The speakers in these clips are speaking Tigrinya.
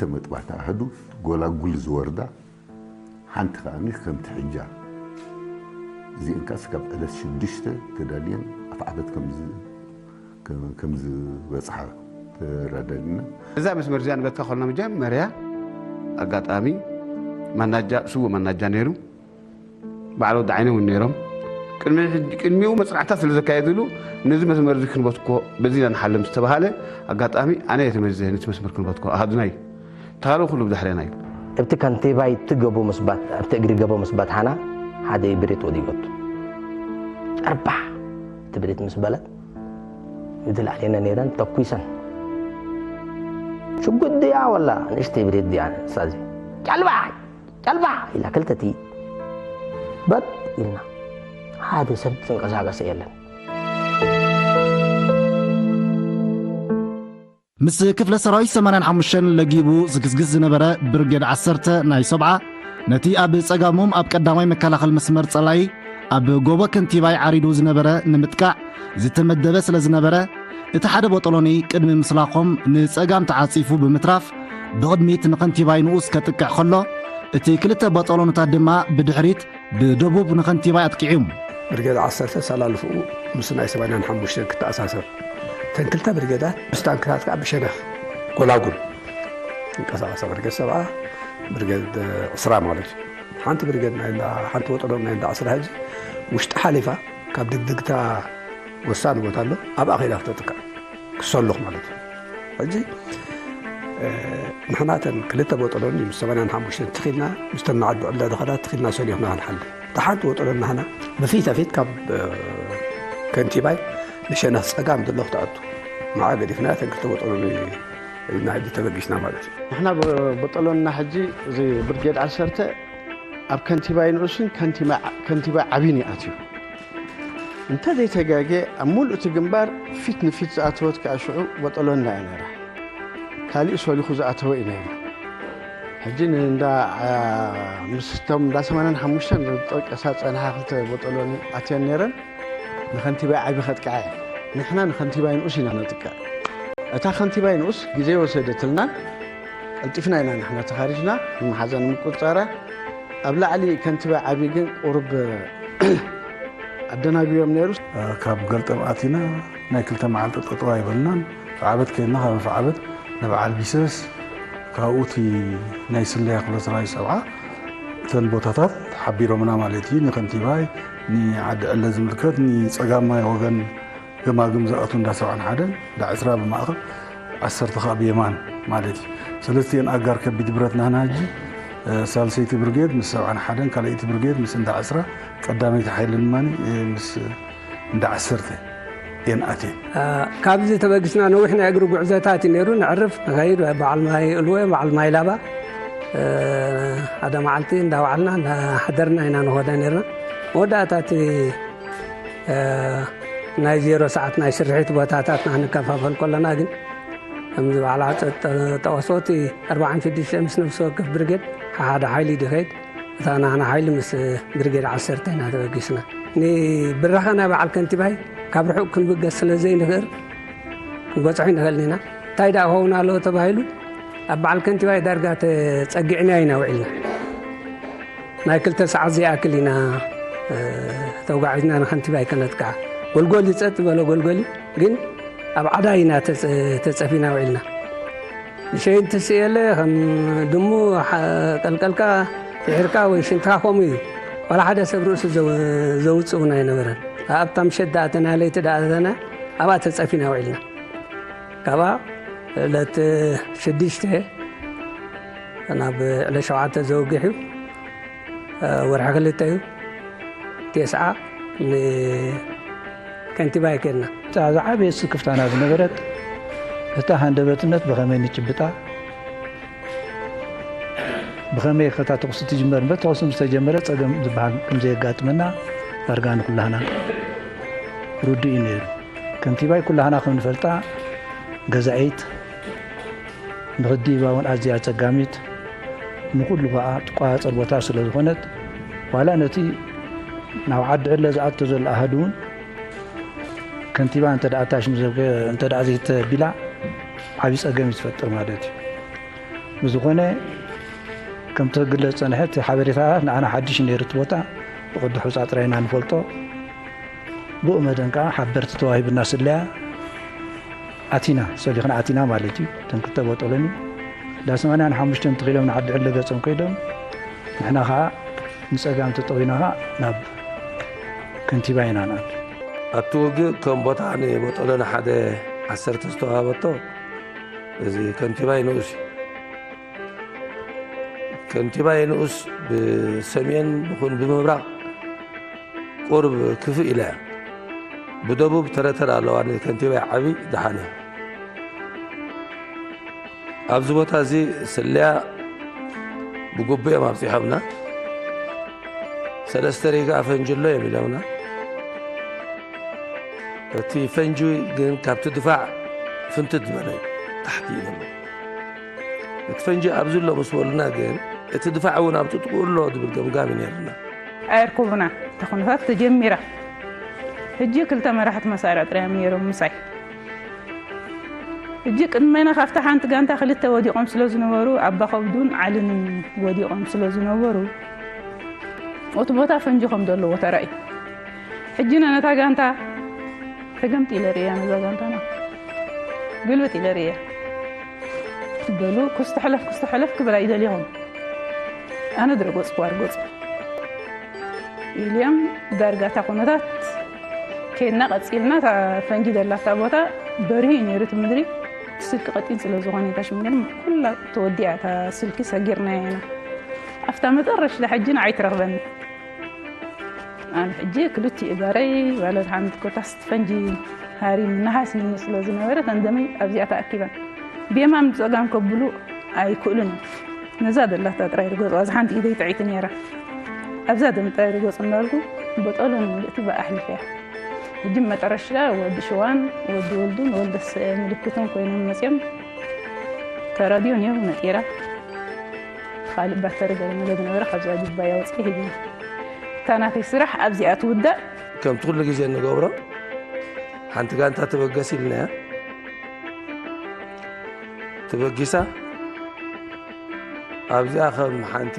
ተመጥባሕቲ ኣሃዱ ጎላጉል ዝወርዳ፣ ሓንቲ ከኣ ከምቲ ሕጃ። እዚአን ከኣ ስጋብ ዕለት ሽዱሽተ ተዳልየን ኣፍዓበት ከም ዝ-፣ ከም፣ ከም ዝበጽሓ ተረዳዲና። እዛ መስመር እዚኣ ንበትካ ከለና መጀመርያ ኣጋጣሚ ማናጃ፣ ስዉእ ማናጃ ነይሩ። በዓል ወዲ ዓይነ እውን ነይሮም። ቅድሚ ሕጂ፣ ቅድሚኡ መጽናዕታት ስለ ዘካየድሉ፣ ነዚ መስመር እዚ ክንበትኮ፣ በዚ ኢና ንሓልም ዝተባሃለ ኣጋጣሚ፣ ኣነ እየ ተመዚዘ ነቲ መስመር ክንበትኮ፣ ኣሃዱና እዩ። እቲ ካልእ ኩሉ ብድሕሬና እዩ። ኣብቲ ከንቲባይ እቲ ገቦ ምስ ባት-፣ ኣብቲ እግሪ ገቦ ምስ በትሓና፣ ሓደ ብሬት ወዲቆቱ። ጨርባሕ! እቲ ብሬት ምስ በለት፣ እቲ ላዕሌና ነይረን ተኩሰን። ሽጉጥ ድያ ወላ ንእሽተይ ብሬት ድያ ንሳ እዚ? ጨልባሕ! ጨልባሕ! ኢላ ክልተ ጥይት በጥ ኢልና። ሓደ ሰብ ዝንቀሳቀሰ የለን። ምስ ክፍለ ሰራዊት ሰማንያን ሓሙሽተን ለጊቡ ዝግስግስ ዝነበረ ብርጌድ ዓሰርተ ናይ ሰብዓ፣ ነቲ ኣብ ጸጋሞም ኣብ ቀዳማይ መከላኸል መስመር ጸላኢ ኣብ ጎቦ ከንቲባይ ዓሪዱ ዝነበረ ንምጥቃዕ ዝተመደበ ስለ ዝነበረ፣ እቲ ሓደ ቦጦሎኒ ቅድሚ ምስላኾም ንጸጋም ተዓጺፉ ብምትራፍ፣ ብቕድሚት ንኸንቲባይ ንኡስ ከጥቅዕ ከሎ፣ እቲ ክልተ ቦጦሎንታት ድማ ብድሕሪት ብደቡብ ንኸንቲባይ ኣጥቂዑ። ብርጌድ ዓሰርተ ሰላልፍኡ ምስ ናይ ሰማንያን ሓሙሽተን ክተኣሳሰር፣ እተን ክልተ ብርጌዳት ምስ ታንክታት ከኣ ብሸነኽ ጎላጉል ይንቀሳቐሳ። ብርጌድ ሰብዓ፣ ብርጌድ ዕስራ ማለት እዩ። ሓንቲ ብርጌድ ናይ እንዳ፣ ሓንቲ ወጠሎ ናይ እንዳ ዕስራ ሕጂ ውሽጢ ሓሊፋ ካብ ድግድግታ ወሳኒ ቦታ ኣሎ፣ ኣብኣ ከይዳ ክተጥቅዕ ክሰሉኽ ማለት እዩ። ሕጂ፣ እ፣ ንሕና እተን ክልተ ቦጠሎኒ ምስ ሰማንያን ሓሙሽተን ትኺልና፣ ምስ ተን ንዓዲ ዕላ ዝኸዳ ትኺልና ሰሊኽና ክንሓሊ። እታ ሓንቲ ቦጠሎኒ ንሕና ብፊት ኣፊት ካብ፣ እ፣ ከንቲባይ ንሸነኽ ጸጋም ዘሎ ክትኣቱ። ንዓ ገዲፍና እተን ክልተ ቦጠሎኒ ኢልና ሕጂ ተበጊስና ማለት እዩ። ንሕና ብ-፣ ቦጠሎንና ሕጂ እዚ ብርጌድ ዓሰርተ ኣብ ከንቲባይ ንኡስን ከንቲባ፣ ከንቲባ ዓቢን ይኣትዩ። እንተ ዘይተጋግየ፣ ኣብ ሙሉእ እቲ ግንባር ፊት ንፊት ዝኣተወት ከኣ ሽዑ ቦጠሎንና እያ ነይራ። ካሊእ ሶሊኹ ዝኣተወ እዩ ነይሩ። ሕጂ ንእንዳ፣ ዓ-፣ ምስቶም እንዳ ሰማንያን ሓሙሽተን ዝጠቀሳ ጸንሓ ክልተ ቦጠሎኒ ኣትየን ነይረን። ንኸንቲባይ ዓቢ ከጥቅዓ እየ። ንሕና ንኸንቲባይ ንኡስ ኢና ነጥቅዕ። እታ ከንቲባይ ንኡስ ግዜ ወሰደትልናን፣ ቀልጢፍና ኢና ንሕና ተኻሪጅና፣ ንመሓዛ ንምቁጽጻራ። ኣብ ላዕሊ ከንቲባይ ዓቢ ግን ቁሩብ ኣደናግዮም ነይሩ። ካብ ገልጠም ኣቲና ናይ ክልተ መዓልቲ ጠጠው ኣይበልናን። ፍዓበት ከይድና፣ ካብ ፍዓበት ንበዓል ቢሰስ፣ ካብኡ እቲ ናይ ስለያ ክፍለ ሰራዊት ሰብዓ፣ እተን ቦታታት ሓቢሮምና ማለት እዩ። ንከንቲባይ፣ ንዓዲ ዕለ ዝምልከት፣ ንጸጋማይ ወገን ገማግም ዝኣቱ እንዳ ሰብዓን ሓደን፣ እንዳ ዕስራ ብማእኸል፣ ዓሰርተ ከኣ ብየማን ማለት እዩ። ሰለስቲኤን ኣጋር ከቢድ ብረት ናህና ሕጂ፣ እ፣ ሳልሰይቲ ብርጌድ ምስ ሰብዓን ሓደን፣ ካልኣይቲ ብርጌድ ምስ እንዳ ዕስራ፣ ቀዳመይቲ ሓይሊ ድማ፣ እ፣ ምስ እንዳ ዓሰርተ እየን ኣትየን። እ፣ ካብዚ ተበጊስና ነዊሕ ናይ እግሪ ጉዕዞታት እዩ ነይሩ። ነዕርፍ፣ ንኸይድ፣ በዓል ማይ እልወ፣ በዓል ማይ ላባ፣ እ፣ ሓደ መዓልቲ እንዳወዓልና እንዳሓደርና ኢና ንኸደ ነርና። መወዳእታ እቲ እ፣ ናይ ዜሮ ሰዓት ናይ ስርሒት ቦታታትና ክንከፋፈል ከለና ግን፣ ከምዚ ባዕላ ጠ-፣ ጠ-፣ ጠቐሶ፣ እቲ ኣርባዓን ሽዱሽተን ምስ ነፍሲ ወከፍ ብርጌድ ሓደ ሓይሊ ድኸይድ፣ እታ ናህና ሓይሊ ምስ ብርጌድ ዓሰርተ ኢና ተበጊስና። ንብራኸ ናይ በዓል ከንቲባይ ካብ ርሑቕ ክንብገስ ስለ ዘይንኽእል፣ ክንበጽሖ ኣይንኽእልን ኢና። እንታይ ደኣ ክኸውን ኣለዎ ተባሂሉ፣ ኣብ በዓል ከንቲባይ ዳርጋ ተጸጊዕና ኢና ውዒልና። ናይ ክልተ ሰዓት ዘይኣክል ኢና፣ እ፣ ተጓዒዝና ንከንቲባይ ከነጥቅዓ። ጎልጎል እዩ ጸጥ ዝበለ ጎልጎል እዩ፣ ግን ኣብ ዓዳ ኢና ተጸ-፣ ተጸፊና ውዒልና። ንሸይንቲ ስእለ ከም ድሙ ሓ-፣ ቀልቀልካ ፍሒርካ ወይ ሽንትካ ከምኡ እዩ። ዋላ ሓደ ሰብ ርእሱ ዘው-፣ ዘውጽእ እውን ኣይነበረን። ኣብታ ምሸት ደኣ ተና ለይቲ ደኣ ተና ኣብኣ ተጸፊና ውዒልና። ካብኣ ዕለት ሽዱሽተ ናብ ዕለት ሸውዓተ ዘውግሕ እዩ። ወርሒ ክልተ እዩ። ቴስዓ ንከንቲባ ይከድና። እታ ዝዓበየት ስክፍታና ዝነበረት፣ እታ ሃንደበትነት ብኸመይ ንጭብጣ፣ ብኸመይ ከታ ተኹሲ ትጅመር እምበር፣ ተኹሲ ምስ ተጀመረ ጸገም ዝበሃል ከም ዘየጋጥመና ዳርጋ ንኹላህና ርዱእ እዩ ነይሩ። ከንቲባይ ኩላህና ከም ንፈልጣ ገዛኢት፣ ንኽድይባ እውን ኣዝያ ኣጸጋሚት፣ ንኹሉ ከኣ ትቆጻጸር ቦታ ስለ ዝኾነት፣ ዋላ ነቲ ናብ ዓዲ ዕለ ዝኣቱ ዘሎ ኣሃዱ እውን ከንቲባ እንተ ደኣ ታሽም ዘብገ-፣ እንተ ደኣ ዘይተቢላ ዓቢ ጸገም እዩ ትፈጥር ማለት እዩ። ብዝኾነ፣ ከምቲ ክግለጽ ዝጸንሐ፣ እቲ ሓበሬታታት ንኣና ሓድሽ ነይሩ፣ እቲ ቦታ ብቕዲ ሑጻ ጥራይ ኢና ንፈልጦ። ብኡ መደን ከኣ ሓበርቲ ተዋሂብና ስለያ ኣቲና፣ ሰሊኽና ኣቲና ማለት እዩ። እተን ክልተ ቦጦሎኒ እንዳ ሰማንያን ሓሙሽተን ተኺሎም ንዓዲ ዕለ ገጾም ከይዶም፣ ንሕና ከኣ ንጸጋም ተጠዊና ከኣ ናብ ከንቲባ ኢና ንኣቱ። ኣብቲ ውግእ ከም ቦታ ንቦጦሎኒ ሓደ ዓሰርተ ዝተዋህበቶ እዚ ከንቲባ ይንኡስ እዩ። ከንቲባ የንኡስ ብሰሜን ይኹን ብምብራቕ ቁርብ ክፍእ ኢላ እያ። ብደቡብ ተረተር ኣለዋ፣ ንከንቲባ ዓቢ ደሓን እያ። ኣብዚ ቦታ እዚ ስለያ ብግቡእ እዮም ኣብጺሖምና። ሰለስተ ሪጋ ፈንጂ ኣሎ እዮም ኢሎምና። እቲ ፈንጂ ግን ካብቲ ድፋዕ ፍንትት ዝበለ እዩ፣ ታሕቲ እዩ ዘሎ። እቲ ፈንጂ ኣብዚ ኣሎ ምስ በሉና ግን፣ እቲ ድፋዕ እውን ኣብ ጥጥቁ ኣሎ ዝብል ገምጋም እዩ ነይርና። ኣየርኩቡና፣ እታ ኩነታት ተጀሚራ። ሕጂ ክልተ መራሕቲ መሳርዕ ጥራይ እዮም ነይሮም ምሳይ። ሕጂ ቅድሜና ካብታ ሓንቲ ጋንታ ክልተ ወዲቖም ስለ ዝነበሩ፣ ኣባ ከብዱን ዓልን ወዲቖም ስለ ዝነበሩ፣ እቲ ቦታ ፈንጂ ከም ዘለዎ ተራእዩ። ሕጂ ነታ ጋንታ ተገምጢለ ርእያ፣ ነዛ ጋንታና ግልብጥ ኢለ ርእያ። በሉ፣ ክስቲ ሕለፍ፣ ክስቲ ሕለፍ ክብል ኣይደልኹም። ኣነ ድረጎጽኩዋ፣ ርጎጽ ኢልዮም። ዳርጋ እታ ኩነታት ከይድና ቀጺልና፣ እታ ፈንጂ ዘላታ ቦታ በሪሁ እዩ ነይሩ እቲ ምድሪ። እቲ ስልኪ ቀጢን ስለ ዝኾነ፣ እታ ሽም ግን ኩላ ተወዲኣ፣ እታ ስልኪ ሰጊርናያ ኢና። ኣብታ መጠረሽታ ሕጂ ንዓይ ትረኽበኒ። ኣነ ሕጂ ክልቲኡ እጋረይ፣ ባለድ ሓንቲ ኮታስ ፈንጂ ሃሪም ነሃስ ይምስሎ ዝነበረ፣ ተንደመይ ኣብዚኣ ተኣኪበን። ብየማን ብጸጋም ከብሉ ኣይክእሉን እዮም። ነዛ ደላታ ጥራይ ርገጹ፣ ኣዛ ሓንቲ ኢደይ ጥዕይቲ ነይራ። ኣብዛ ደም ጥራይ ርገጹ እናበልኩ፣ በጠሎን ምልእቲ ብኣ ኣሕሊፈያ። ሕጂ መጠረሽታ ወዲ ሽዋን ወዲ ወልዱን ወልደ ስ-፣ ምልክትን ኮይኖም መጽዮም። ተራድዮ ነይሩ ነጢራ። ካልእ ባተሪ ገለ መለ ዝነበረ ካብዛ ጅባይ ኣውጽኢ ሂብና። እታ ናተይ ስራሕ ኣብዚኣ ትውዳእ። ከምቲ ኩሉ ግዜ እንገብሮ፣ ሓንቲ ጋንታ ትበገስ ኢልናያ። ትበጊሳ። ኣብዚኣ ከም ሓንቲ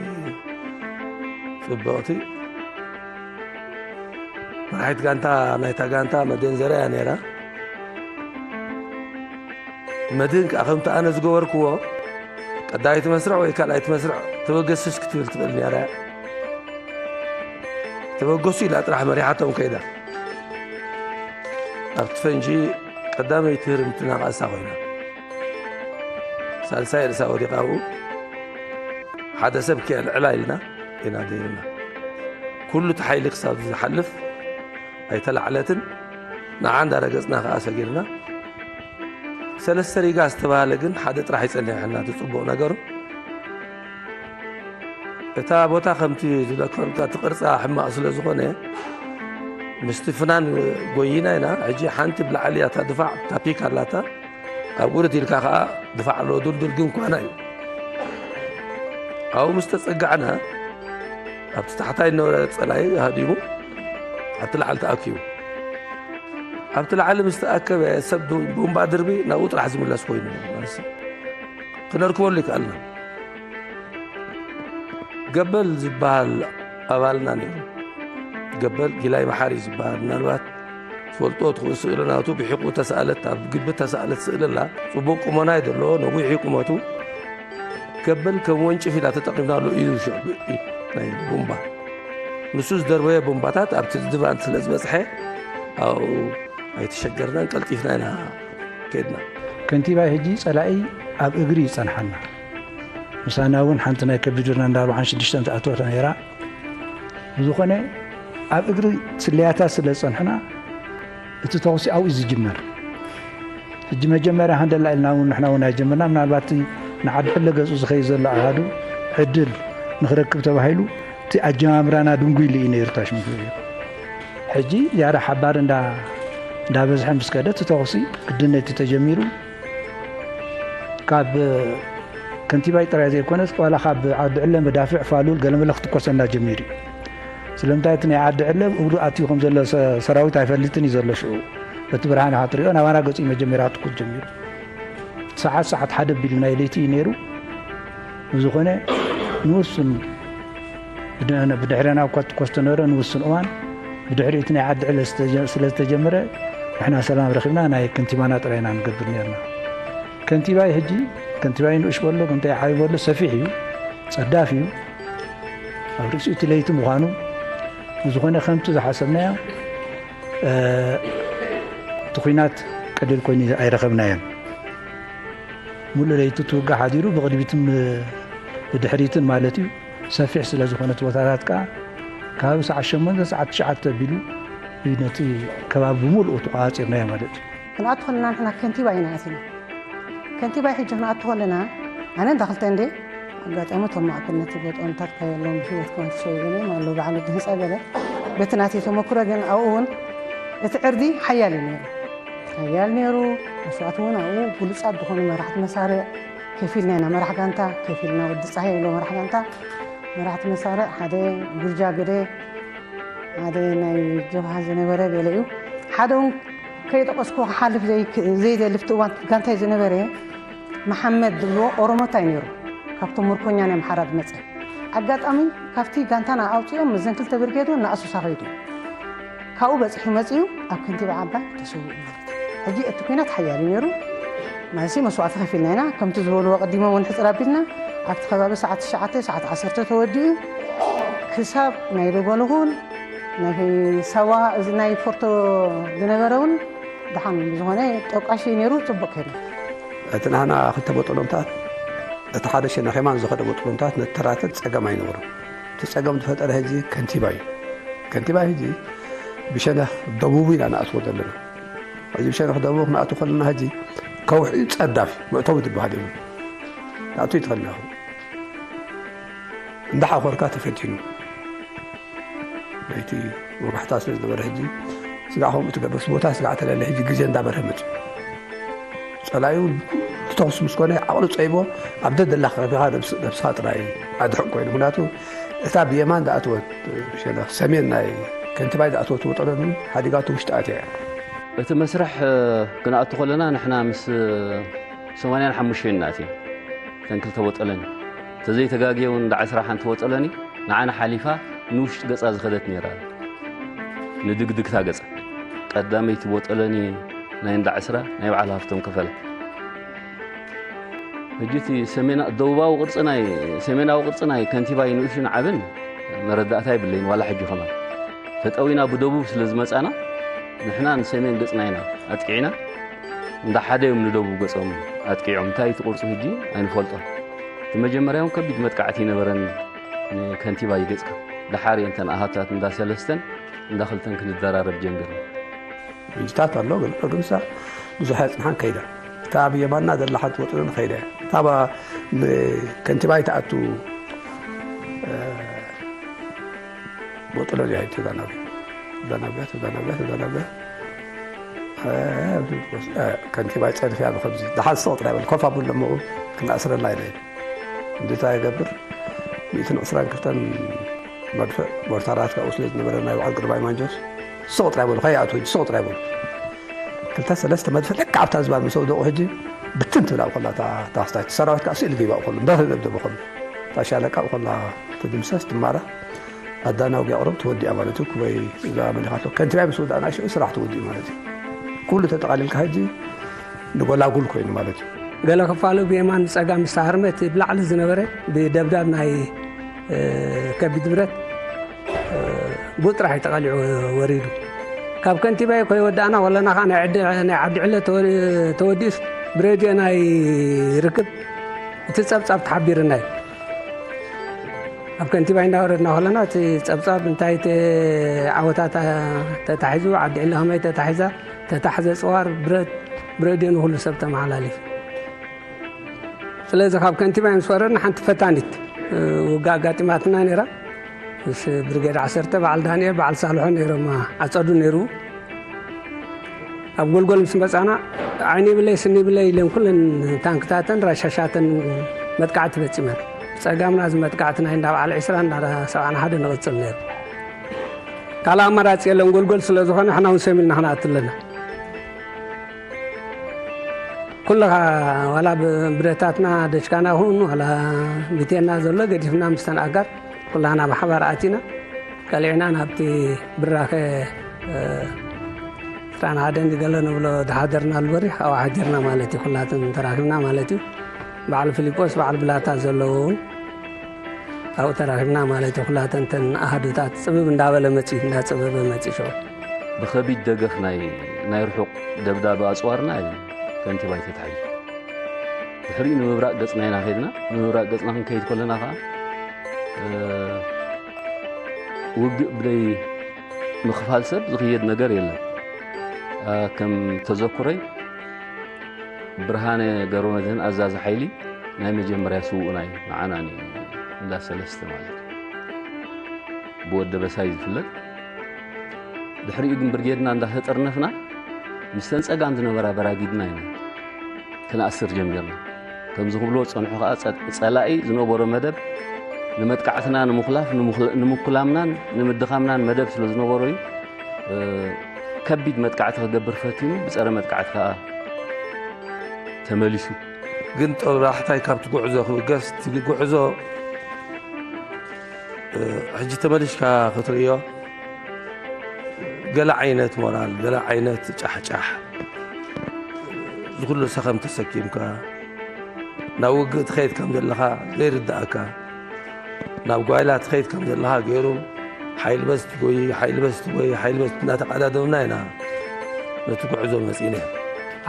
ጽብቕቲ መራሒት ጋንታ ናይታ ጋንታ መደንዘራ እያ ነይራ። መድህን ከኣ ከምቲ ኣነ ዝገበርክዎ፣ ቀዳመይቲ መስርዕ ወይ ካልኣይቲ መስርዕ ተበገስስ ክትብል ትኽእል ነይራ እያ። ተበገሱ ኢላ ጥራሕ መሪሓቶም ከይዳ። ኣብቲ ፈንጂ ቀዳመይቲ ህርምትና ከኣ እሳ ኮይና። ሳልሳይ ርእሳ ወዲቓ ኣብኡ። ሓደ ሰብ ከየልዕላ ኢልና ኢና ደይብና። ኩሉ እቲ ሓይሊ ክሳብ ዝሓልፍ ኣይተላዕለትን። ንዓ እንዳረገጽና ከኣ ሰጊርና። ሰለስተ ሪጋ ዝተባህለ ግን ሓደ ጥራሕ ይጸንሐና፣ እቲ ጽቡቕ ነገሩ። እታ ቦታ ከምቲ ዝለከልካ እቲ ቅርጻ ሕማቕ ስለ ዝኾነ፣ ምስቲ ፍናን ጎይና ኢና። ሕጂ ሓንቲ ብላዕሊ እያ እታ ድፋዕ፣ እታ ፒክ ኣላታ። ኣብ ቁርት ኢልካ ከኣ ድፋዕ ኣሎ፣ ድልዱል ግን ኳና እዩ። ኣብኡ ምስ ተጸጋዕና፣ ኣብቲ ታሕታይ ዝነበረ ጸላኢ ሃዲሙ፣ ኣብቲ ላዕሊ ተኣኪቡ። ኣብቲ ላዕሊ ምስ ተኣከበ፣ ሰብ ቡ-፣ ቡምባ ድርቢ ናብኡ ጥራሕ ዝምለስ ኮይኑ፣ ማለት ክነርክበሉ ይከኣልና። ገበል ዝበሃል ኣባልና ነይሩ። ገበል ጊላይ መሓሪ ዝበሃል፣ ምናልባት ትፈልጦ ትኽእሉ፣ ስእሊ ናቱ ብሒቑ ተሰኣለት፣ ኣብ ግቢ ተሰኣለት ስእሊ ኣላ። ጽቡቕ ቁመና እዩ ዘለዎ፣ ነዊሕ እዩ ቁመቱ። ገበል ከም ወንጭፍ ኢላ ተጠቒምናሉ እዩ ሽዑ ናይ ቡምባ። ንሱ ዝደርበዮ ቡምባታት ኣብቲ ድባን ስለ ዝበጽሐ፣ ኣብኡ ኣይተሸገርናን፣ ቀልጢፍና ኢና ከድና። ከንቲባይ ሕጂ ጸላኢ ኣብ እግሪ ይጸንሓና። ምሳና እውን ሓንቲ ናይ ከቢድ ዱርና እንዳ ኣርባዓን ሽዱሽተን ትኣትወት ነይራ። ብዝኾነ፣ ኣብ እግሪ ስለያታት ስለ ዝጸንሑና፣ እቲ ተኹሲ ኣብኡ እዩ ዝጅመር። ሕጂ መጀመርያ ሃንደላ ኢልና እውን ንሕና እውን ኣይጀመርና። ምናልባት እቲ ንዓዲ ሕለ ገጹ ዝኸይድ ዘሎ ኣሃዱ ዕድል ንኽረክብ ተባሂሉ፣ እቲ ኣጀማምራና ድንጉይሉ እዩ ነይሩ ታሽሙ። ሕጂ ዝያዳ ሓባር እንዳ-፣ እንዳበዝሐ ምስ ከደ፣ እቲ ተኹሲ ግድነቲ ተጀሚሩ። ካብ ከንቲባይ ጥራይ ዘይኮነስ፣ ዋላ ካብ ዓዲ ዕለ መዳፍዕ፣ ፋሉል፣ ገለመለ ክትኮሰና ጀሚሩ እዩ። ስለምንታይ፣ እቲ ናይ ዓዲ ዕለ እግሩ ኣትዩ ከም ዘሎ ሰ-፣ ሰራዊት ኣይፈልጥን እዩ ዘሎ ሽዑ። በቲ ብርሃን ኢኻ ትሪኦ፣ ናባና ገጹ እዩ መጀመርያ ክትኩስ ጀሚሩ። ሰዓት፣ ሰዓት ሓደ ቢሉ ናይ ለይቲ እዩ ነይሩ። ብዝኾነ ንውሱን ብድሕረና እኳ ትኮስቶ ነበረ ንውሱን እዋን ብድሕሪ እቲ ናይ ዓዲ ዕለ ስለ ዝተጀመረ ንሕና ሰላም ረኺብና ናይ ከንቲባና ጥራይና ንገብር ነርና። ከንቲባይ ሕጂ ከንቲባይ ንእሽ በሎ ከምታይ ዓቢ በሎ ሰፊሕ እዩ፣ ጸዳፍ እዩ። ኣብ ርእሲኡ እቲ ለይቲ ምዃኑ ብዝኾነ ከምቲ ዝሓሰብናዮ እቲ ኲናት ቀሊል ኮይኑ ኣይረኸብናዮን። ሙሉእ ለይቲ ትውጋ ሓዲሩ ብቕድሚትን ብድሕሪትን ማለት እዩ። ሰፊሕ ስለ ዝኾነ እቲ ቦታታት ከዓ ካብ ሰዓት ሸሞንተ ሰዓት ትሽዓተ ኣቢሉ እዩ ነቲ ከባቢ ብምሉኡ ተቋፂርናዮ ማለት እዩ። ክንኣቱ ከለና ንሕና ከንቲባ ኢና ኣቲና። ከንቲባ ሕጂ ክንኣቱ ከለና ኣነ እንዳ ክልተ እንደ ኣጋጣሚ እቶም ማእከል ነቲ ቦጦንታት ካየሎም ህይወት ከም ትሸይሎም ኣለዉ በዓል ወዲ ህንፃ ገለ በቲ ናተይ ተመክሮ ግን ኣብኡ እውን እቲ ዕርዲ ሓያል እዩ ነይሩ። ሓያል ነይሩ። መስዋእቲ እውን ኣብኡ ብሉፃት ዝኾኑ መራሕቲ መሳርዕ ከፊልና ኢና። መራሕ ጋንታ ከፊልና ወዲ ፀሃይ ኢሎ መራሕ ጋንታ መራሕቲ መሳርዕ ሓደ ጉርጃ ገደ ሓደ ናይ ጀብሃ ዝነበረ ገለ እዩ። ሓደ እውን ከይጠቀስኩ ክሓልፍ ዘይክእ- ዘይደሊ ኣብቲ እዋን ጋንታይ ዝነበረ መሓመድ ዝብልዎ ኦሮሞታይ ነይሩ። ካብቶም ምርኮኛ ናይ ኣምሓራ ዝመፀ ኣጋጣሚ ካብቲ ጋንታና ኣውፂኦም እዘን ክልተ ብርጌድ እውን ንኣሶሳ ከይዱ ካብኡ በፂሑ መፂኡ ኣብ ከንቲባ ዓባይ ተሰዊኡ ማለት እዩ። ሕጂ እቲ ኩናት ሓያል እዩ ነይሩ። ማለሲ መስዋእቲ ከፊልና ኢና ከምቲ ዝበልዎ ቀዲሞም እውን ሕፅር ኣቢልና ኣብቲ ከባቢ ሰዓት ትሽዓተ ሰዓት ዓሰርተ ተወዲኡ ክሳብ ናይ ደጎል እውን ናይ ሳዋ እዚ ናይ ፎርቶ ዝነበረ እውን ደሓን ዝኾነ ጠቋሽ ነይሩ። ፅቡቅ ከይዱ። እቲ ናህና ክልተ ቦጠሎምታት እቲ ሓደ ሸነኽ የማን ዝኸደ ቦጠሎምታት ነተራተር ፀገም ኣይነበሮም። እቲ ፀገም ዝፈጠረ ሕጂ ከንቲባ እዩ። ከንቲባ ሕጂ ብሸነኽ ደቡቡ ኢና ንኣትዎ ዘለና። ሕጂ ብሸነኽ ደቡቡ ክንኣትዎ ከለና ሕጂ ከውሒ ጸዳፍ መእተዊ ዝበሃል የብሉ። ንኣቱ ይትኸልና እንዳሓኾርካ ተፈቲኑ ናይቲ ወጋሕታ ስለ ዝነበረ ሕጂ ስጋዕ ከምኡ ትገብርስ ቦታ ስጋዕ ተለለ ሕጂ ግዜ እንዳበርሀ መፅዩ። ጸላዩ ተኹስ ምስ ኮነ ዓቕሉ ጸይቦ ኣብ ደደላ ከፊኻ ነብስኻ ጥራይ ኣድሕቕ ኮይኑ። ምክንያቱ እታ ብየማን ዝኣተወት ሸነኽ ሰሜን ናይ ከንቲባይ ዝኣተወት ወጠሎኒ ሓዲጋቱ ውሽጢ ኣትያ እያ። እቲ መስርሕ ክንኣቱ ከለና ንሕና ምስ ሰማንያን ሓሙሽተን ንኣትያ። እተን ክልተ ወጠለኒ ተዘይተጋግየ እውን እንዳ ዕስራ ሓንቲ ወጠለኒ ንዓና ሓሊፋ ንውሽጢ ገጻ ዝኸደት ነይራ። ንድግድግታ ገጻ ቀዳመይቲ ወጠለኒ ናይ እንዳ ዕስራ ናይ በዓል ሃፍቶም ከፈለ። ሕጂ እቲ ሰሜና- ደቡባዊ ቅርጺ ናይ ሰሜናዊ ቅርጺ ናይ ከንቲባይ ንእሽን ዓብን መረዳእታ የብለይን። ዋላ ሕጂ ከማን ተጠዊና ብደቡብ ስለ ዝመጻና ንሕና ንሰሜን ገጽና ኢና ኣጥቂዕና። እንዳ ሓደ እዮም ንደቡብ ገጾም ኣጥቂዖም። እንታይ እቲ ቅርጹ ሕጂ ኣይንፈልጦን። እቲ መጀመርያውን ከቢድ መጥቃዕቲ ይነበረን ንከንቲባ ይገጽካ። ደሓር እየን እተን ኣሃታት እንዳ ሰለስተን እንዳ ክልተን ክንደራረብ ጀሚርና። ምንጭታት ኣሎ ግን ርግምሳ ብዙሕ ኣይጽንሓን ከይዳ። እታ ኣብ የማና ዘላ ሓንቲ ወጥሎ ንኸይዳ እያ። እታ ባ- ን- ከንቲባ ይትኣቱ ወጥሎ እያ ተዛናብያ ተዛናብያ ተዛናብያ ተዛናብያ ከንቲባ ይጸድፍያ ብከምዚ ደሓን ስቕ ጥራይ በል ኮፍ ኣብሉ ኣለምኡ ክንኣስረላ ኢለ እንድታ ይገብር ሚእትን ዕስራን ክልተን መድፍዕ ሞርታራት ካብኡ ስለ ዝነበረ ናይ በዓል ግርማይ ማንጆስ ስቕ ጥራይ በሉ ከይኣትዉ ስቕ ጥራይ በሉ ክልተ ሰለስተ መድፍዕ ልክዕ ኣብታ ዝባን ምስ ኣውደቑ ሕጂ ብትን ትብል ኣብ ኮላ እታ ክስታይ እቲ ሰራዊት ከዓ ስእሊ ገይባ ኣብ ኮሉ እንዳተደብደበ ኮሉ እታ ሻለቃ ኣብ ኮላ ትድምሰስ ትማራ ኣዳናው ጊያቕሮብ ተወዲኣ ማለት እዩ። ክበይ እዛ መሊኻቶ ከንቲባይ ምስ ወዳእና ሽዑ ስራሕ ተወዲኡ ማለት እዩ። ኩሉ ተጠቓሊልካ ሕጂ ንጎላጉል ኮይኑ ማለት እዩ። ገለ ክፋሉ ብየማን ብጸጋም ዝተሃርመ እቲ ብላዕሊ ዝነበረ ብደብዳብ ናይ ከቢድ ብረት ብኡ ጥራሕ እዩ ተቐሊዑ ወሪዱ። ካብ ከንቲባይ ከይወዳእና ወለና ከዓ ናይ ዓዲ ዕለ ተወዲኡስ ብሬድዮ ናይ ርክብ እቲ ጸብጻብ ተሓቢርና እዩ። ኣብ ከንቲባይ እንዳወረድና ከለና እቲ ጸብጻብ እንታይ ዓወታት ተታሒዙ ዓዲ ዕለ ከመይ ተታሒዛ ተታሕዘ ጽዋር ብረት ብሬድዮ ንኩሉ ሰብ ተመሓላሊፉ። ስለዚ ካብ ከንቲባ ምስ ወረድና ሓንቲ ፈታኒት ውጋ ኣጋጢማትና ነይራ። ምስ ብርጌድ ዓሰርተ በዓል ዳንኤል በዓል ሳልሖ ነይሮም ኣጸዱ ነይሩ። ኣብ ጎልጎል ምስ መጻና ዓይኒ ይብለይ ስኒ ይብለይ ኢለን ኩለን ታንክታተን ራሻሻተን መጥቃዕቲ ፈጺመን። ብጸጋምና እዚ መጥቃዕቲ ናይ እንዳ በዓል ዕስራ እንዳ ሰብዓን ሓደ ንቕጽል ነይሩ። ካልእ ኣማራጺ የለን ጎልጎል ስለ ዝኾነ ንሕና እውን ሰሚልና ክንኣቱ ኣለና። ኩልኻ ዋላ ብብረታትና ደሽካና ኹን ዋላ ብቴና ዘሎ ገዲፍና ምስተን ኣጋር ኩላና ብሓባር ኣቲና ቀሊዕና ናብቲ ብራኸ ዕስራን ሓደን ገለ ንብሎ ዝሓደርናሉ በሪኽ ኣብኡ ሓዲርና ማለት እዩ። ኩላትን ተራኺብና ማለት እዩ። በዓል ፊሊጶስ በዓል ብላታ ዘለዎ እውን ኣብኡ ተራኺብና ማለት እዩ። ኩላተን ተን ኣሃዱታት ጽብብ እንዳበለ መጺ እንዳጸበበ መጺ ሸው ብኸቢድ ደገፍ ናይ ናይ ርሑቕ ደብዳብ ኣጽዋርና እዩ ከንቲባይ ተታሒዙ። ድሕሪኡ ንምብራቕ ገጽና ኢና ከይድና። ንምብራቕ ገጽና ክንከይድ ከለና ከዓ ውግእ ብደይ ምኽፋል ሰብ ዝኽየድ ነገር የለን። ከም ተዘኩረይ ብርሃነ ገብረመድህን ኣዛዚ ሓይሊ ናይ መጀመርያ ስውኡና እዩ ንዓና እንዳ ሰለስተ ማለት እዩ። ብወደ በሳይ ዝፍለጥ። ድሕሪኡ ግን ብርጌድና እንዳተጠርነፍና ምስተን ጸጋም ዝነበራ በራጊድና ኢና ክንኣስር ጀሚርና። ከምዚ ክብልዎ ዝጸንሑ ከኣ ጸ- ጸላኢ ዝነበሮ መደብ ንመጥቃዕትና ንምኹላፍ ንምኹል- ንምኩላምናን ንምድኻምናን መደብ ስለ ዝነበሮ እዩ። ከቢድ መጥቃዕቲ ክገብር ፈቲኑ ብጸረ መጥቃዕቲ ከኣ ተመሊሱ። ግን ጥራሕታይ ካብቲ ጉዕዞ ክብገስ እቲ ጉዕዞ ሕጂ ተመሊሽካ ክትርእዮ ገለ ዓይነት ሞራል ገለ ዓይነት ጫሕጫሕ ዝኩሉ ሰኸም ተሰኪምካ ናብ ውግእ ትኸይድ ከም ዘለኻ ዘይርድኣካ ናብ ጓይላ ትኸይድ ከም ዘለኻ ገይሩ ሓይል በዝ ትጎይ ሓይል በዝ ትጎይ ሓይል በዝ እናተቀዳደምና ኢና ነቲ ጉዕዞ መፂና።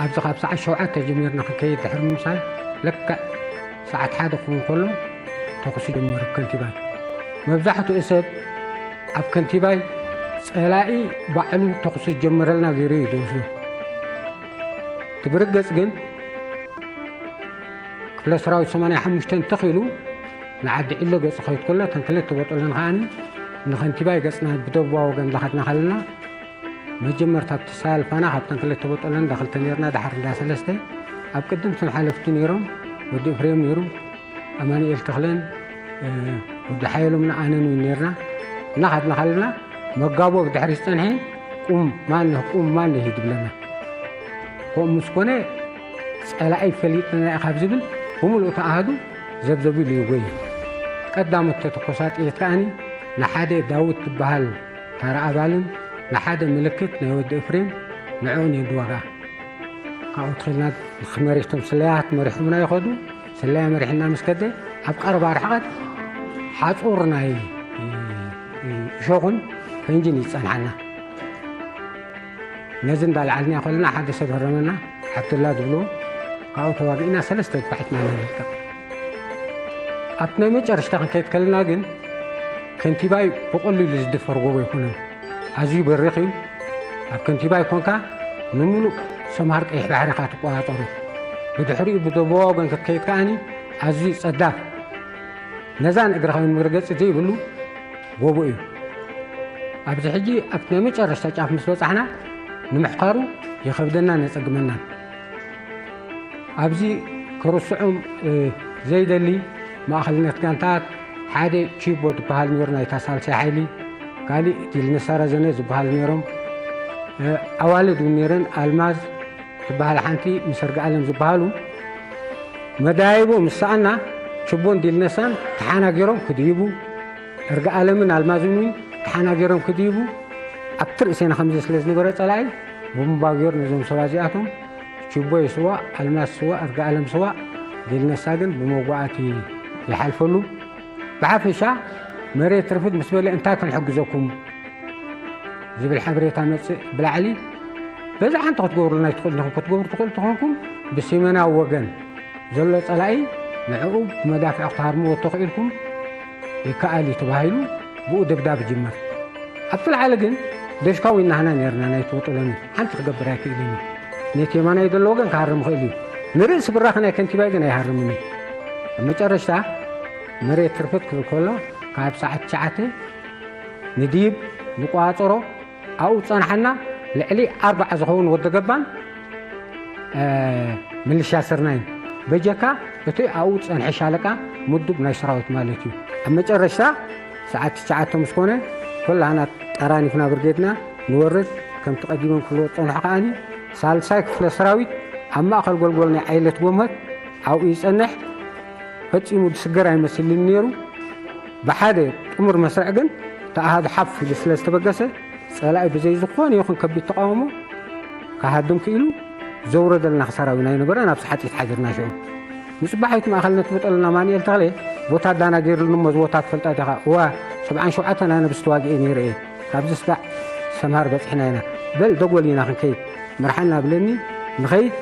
ኣብዚ ካብ ሰዓት ሸውዓተ ጀሚርና ክንከይድ ድሕሪ ምምሳይ ለክዕ ሰዓት ሓደ ክኸውን ከሎ ተኹሲ ጀሚሩ ከንቲባይ። መብዛሕትኡ ሰብ ኣብ ከንቲባይ ፀላኢ ባዕሉ ተኹሲ ዝጀመረልና ገይሩ እዩ ዝወስዶ። እቲ ብርግፅ ግን ክፍለ ሰራዊት ሰማንያ ሓሙሽተ እንተኺሉ ንዓዲ ዒሎ ገፁ ከይድ ከሎ እተን ክልተ ቦጦለን ከዓኒ ንኸንቲባይ ገፅና ብደቡባ ወገን ላኸድና ከለና መጀመርታ ኣብቲ ሳልፋና ካብተን ክልተ ቦጦለን እንዳ ክልተ ነርና ድሓር እንዳ ሰለስተ ኣብ ቅድም እቶም ሓለፍቲ ነይሮም ወዲ እፍሬም ነይሩ ኣማኑኤል ተኽለን ወዲ ሓየሎም ንኣነን እውን ነርና እናኸድና ከለና መጋቦ ብድሕሪ ዝፀንሐ ቁም ማነህ ቁም ማነህ እዩ ዝብለና ከምኡ ምስ ኮነ ፀላኢ ፈሊጥና ኢና ካብ ዝብል ብምሉእ ተኣሃዱ ዘብዘብ ኢሉ ይጎይ ቀዳሞት ተተኮሳ ጥይት ከዓኒ ንሓደ ዳውት ዝበሃል ታራ ኣባልን ንሓደ ምልክት ናይ ወዲ እፍሬም ንዕኡን የድዋጋ ካብኡ ትኽልና መሪሕቶም ስለያት መሪሖምና ይኸዱ ስለያ መሪሕና ምስ ከደ ኣብ ቀረባ ርሕቐት ሓፁር ናይ እሾኹን ፈንጅን ይፀንሓና ነዚ እንዳልዓልና ከለና ሓደ ሰብ ህረመና ሓብትላ ዝብሎ ካብኡ ተዋጊእና ሰለስተ ድፋዒትና ንልቀቕ ኣብቲ ናይ መጨረሽታ ክንከይድ ከለና ግን ከንቲባይ ብቐሊሉ ዝድፈር ጎቦ ኣይኮነን ኣዝዩ በሪኽ እዩ ኣብ ከንቲባይ ኮንካ ንምሉእ ሰምሃር ቀይሕ ባሕሪ ኢኻ ትቆፃፀሮ ብድሕሪኡ ብደቡባዊ ወገን ክትከይድ ከዓኒ ኣዝዩ ፀዳፍ ነዛ ንእግርኻ መርገፂ ዘይብሉ ጎቦ እዩ ኣብዚ ሕጂ ኣብቲ ናይ መጨረሽታ ጫፍ ምስ በፃሕና ንምሕካሩ ይኸብደናን የፀግመናን ኣብዚ ክርስዖም ዘይደሊ ማእኸልነት ጋንታት ሓደ ቺቦ ዝበሃል ነይሩ ናይታ ሳልሳይ ሓይሊ ካሊእ ዲልነሳ ረዘነ ዝበሃል ነይሮም ኣዋልድ እውን ነይረን ኣልማዝ ዝበሃል ሓንቲ ምስ እርግኣለም ዝበሃሉ መዳይቦ ምስ ሰኣና ችቦን ዲልነሳን ተሓናጊሮም ክድይቡ እርግኣለምን ኣልማዝን እውን ተሓናጊሮም ክድይቡ ኣብቲ ርእሴና ከምዚ ስለ ዝነበረ ፀላኢ ብቡምባ ገይሩ ነዞም ሰባት እዚኣቶም ችቦ ይስዋእ፣ ኣልማዝ ስዋእ፣ እርጋኣለም ስዋእ፣ ዲልነሳ ግን ብመጓኣቲ ይሓልፈሉ። ብሓፈሻ መሬት ርፍድ ምስ በለ እንታይ ክንሕግዘኩም ዝብል ሓበሬታ መፅእ ብላዕሊ በዚ ሓንቲ ክትገብሩልና ይትኽእሉ ኢኹም። ክትገብሩ ትኽእሉ ተኾንኩም ብሰሜናዊ ወገን ዘሎ ፀላኢ ንዕኡ ብመዳፍዕ ክትሃርምዎ ተኽኢልኩም ይከኣል እዩ ተባሂሉ ብኡ ደብዳብ ይጅመር። ኣብቲ ላዕሊ ግን ደሽካዊ እናሃና ነርና ናይ ትወጥለኒ ሓንቲ ክገብር ኣይክእልን እዩ። ነቲ የማናይ ዘሎ ወገን ክሃርም ይኽእል እዩ። ንርእሲ ብራኺ ናይ ከንቲባይ ግን ኣይሃርምን እዩ። ኣብ መጨረሽታ መሬት ትርፍት ክብል ከሎ ካብ ሰዓት ትሽዓተ ንድይብ ንቋፀሮ ኣብኡ ዝፀንሓና ልዕሊ ኣርባዓ ዝኸውን ወዲ ገባን ምልሻ ስርናይን በጀካ እቲ ኣብኡ ዝፀንሐ ሻለቃ ምዱብ ናይ ሰራዊት ማለት እዩ። ኣብ መጨረሽታ ሰዓት ትሽዓተ ምስ ኮነ ኩላህና ጠራኒፍና ብርጌድና ንወርድ ከምቲ ቀዲሞም ክብልዎ ዝፀንሑ ከዓኒ ሳልሳይ ክፍለ ሰራዊት ኣብ ማእኸል ጎልጎል ናይ ዓይለት ጎመት ኣብኡ ይጸንሕ። ፈጺሙ ዝስገር ኣይመስልን ነይሩ። ብሓደ ጥሙር መስርዕ ግን እቲ ኣሃዱ ሓፍ ኢሉ ስለ ዝተበገሰ፣ ጸላኢ ብዘይ ዝኾነ ይኹን ከቢድ ተቓውሞ ክሃድም ክኢሉ። ዘውረደልና ክሳራ እውን ኣይነበረን። ኣብ ሰሓጢት ሓዲርና ሽዑ። ንጽባሒት ማእኸል ነቲ በጠለና ኣማኑኤል ተኽለ ቦታ ኣዳና ገይሩሉ እሞ፣ እዚ ቦታ ትፈልጣ ዲኻ? እዋ፣ ሰብዓን ሸውዓተን ኣነ ብዝተዋግኤ ነይረ እየ። ካብዚ ስጋዕ ሰምሃር በጺሕና ኢና። በል ደጎል ኢና ክንከይድ፣ ምርሓና ብለኒ። ንኸይድ።